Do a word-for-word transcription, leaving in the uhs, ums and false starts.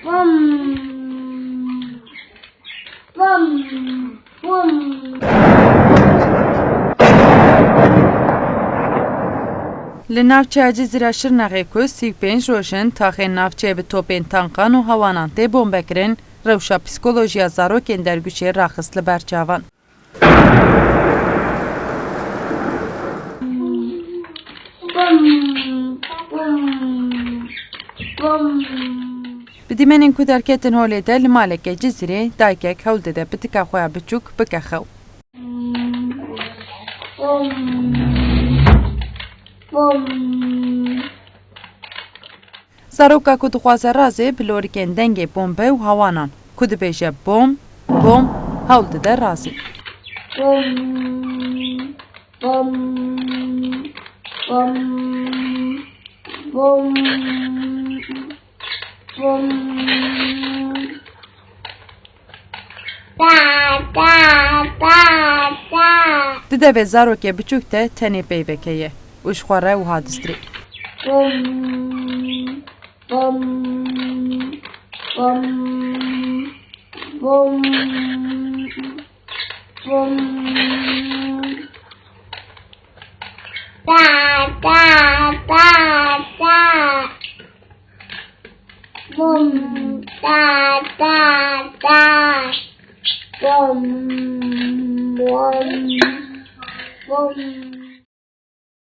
Bum. Bum. Bum. Li navçeya Cizîra Şirnexê ku sî û pênc roj in taxên navçeyê bi topên tankan û hewanan tê bombekirin, rewşa psîkolojiya zarokên dergûşê raxist li ber çavan. Bi dîmenên ku derketin holê de li maleke Cizîrê dayikek hewl dide pitika xwe ya biçûk bike xew. Zaroka ku dixwaze razê bi lorikên dengê bombe û hewanan ku dibêje bom, bom, hewl dide razê. Bom, bom, bom, bom, bom. Ta, ta, ta, ta. Di devê zarokê biçûk de tenê peyveke ye û ji xwe re wiha distrê. Bom, bom, bom, bom, bom. Ta, ta, ta, ta. Bum, ta, ta, ta. Bum, bum, bum.